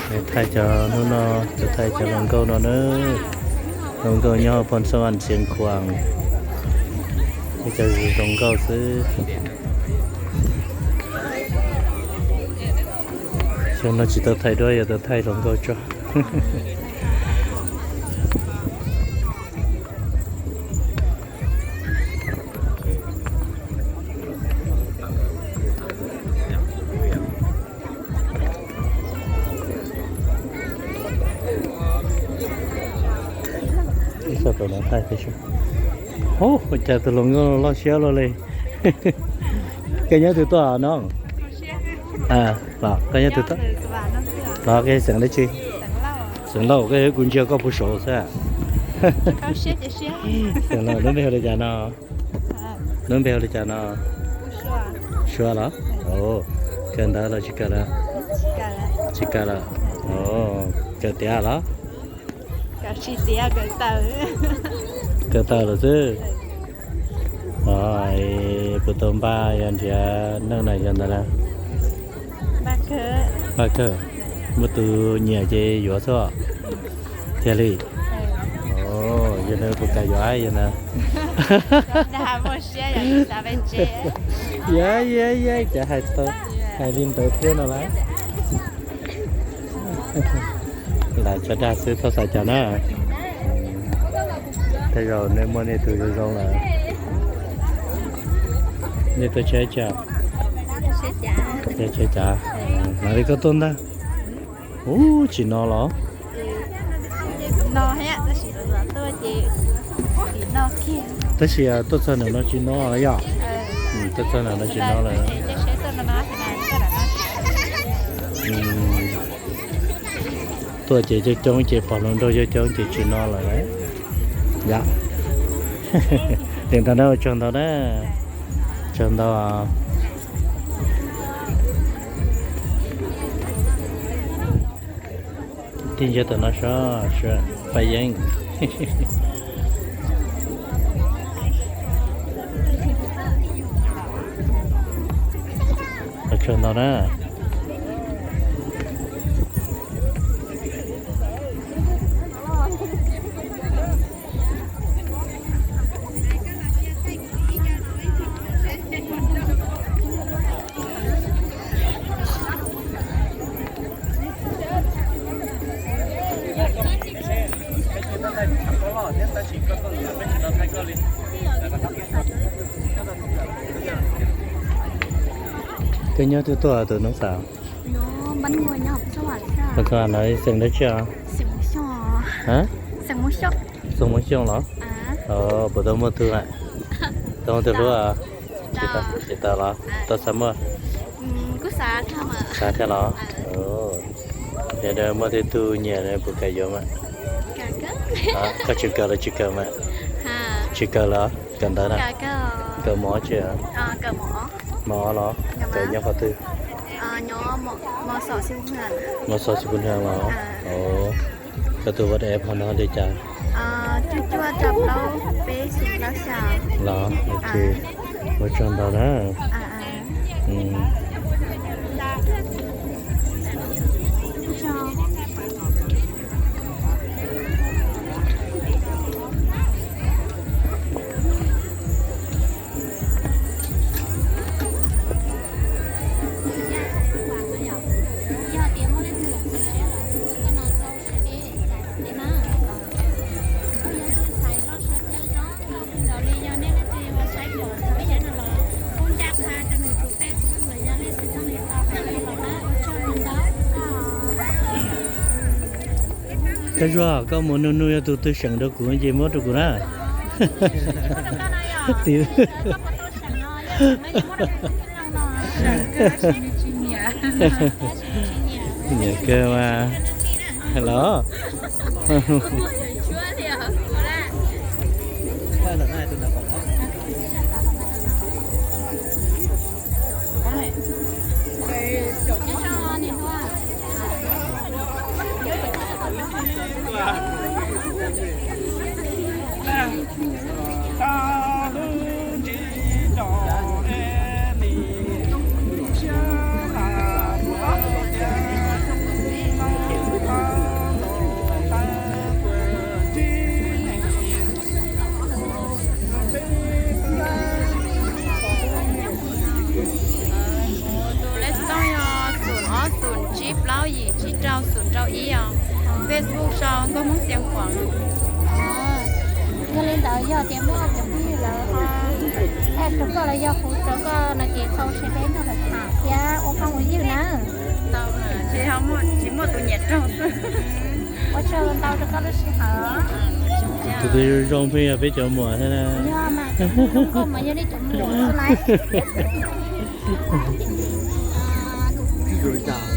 Thaij cov hnub no, thaij cov hluas nkauj no na. Hluas nkauj nyob Phoos Xas Vas Xiav Khuam, ib co zoo nkauj xwb. Xyoo no tsis tau thaij duab, yog tau thaij hluas nkauj tso. Ub, ua cas tus hluas nkauj loj siab luaj li. Koj nyob twg tuaj no? Los koj nyob twg tuaj? Los koj xeem dab tsi? Xeem Lauj, koj, kuv ntsia koj puag saud xwb. Xeem Lauj, lub npe hu li cas no? Lub npe hu li cas no? Sua los? Kawm ntawv los tsis kawm lawm? Tsis kawm lawm. Kawm tiav los? Kawm tawm lawm xwb. Puas tau npaj yog nrhiav neej na yog ntawd na? Npaj kawg, muaj tus nyiam ces yuav xwb. Tiag li? Yog na kuv kam yuav yog na. Yog, yog, yog, cas hais tau, hais li ntawd thiab no lawm. Lam tso dag xwb txhob xav cas na. Tej zaum nej muaj nej tus zoo zoo lawm. Nej tuaj tsheb cas? Tsheb cas? Mam li koj tuaj ntag. Ub, tsis no los? Tab sis tuaj txog ntawm no tsis no yom? Tuaj txog ntawm no tsis no lawm. Tuaj ces coob coob ces pom hluas nraug coob coob ces tsis no lawm. Yom. Li ntawd na, ua tsaug ntau na. Tsaug ntau. Tij ntsia tam no sab, paj yeeb. Ua tsaug ntau na. Koj nyob twg tuaj tus noob xav? Phoos Xas Vas no xeem dab tsi os? Xeem Muas Xyooj los? Puas tau muaj tug, tau muaj tug hlub? Tsis tau los? Tau xav muaj? Xav thiab los? Yog muaj tej tug nyiam puas kam yuav mas? Koj tsis kawm los tsis kawm mas? Tsis kawm los kawm ntawv na? Kawm mos tsi? Mos os los? Kawm nyob qhov twg? Mos xos xis pus nrag los? Koj tus WhatsApp hov no li cas? Los, ok. Ua tsaug ntau na. Koj Zuag, koj mus nug nug yog tus twg seem rau kuv ces muab rau kuv na. Nyiam kawg mas. Los. Rau xum rau ib os. Facebook sau Nkauj Hmoob Xiav Khuam. Yog li ntawd yog tias muaj cov phooj ywg lawv ho add rau koj los yog hu rau koj no ces txhob siab deb nrog lawv tham thiab ua phooj ua ywg na. Tsis muaj tus nyiam raug xwb. Ua tsaug ntau rau koj lub sij hawm. Tus twg zoo pheej yog peb cov muam thiab na. Yog mas, zoo nkauj mas yog nej cov muam xwb lauj.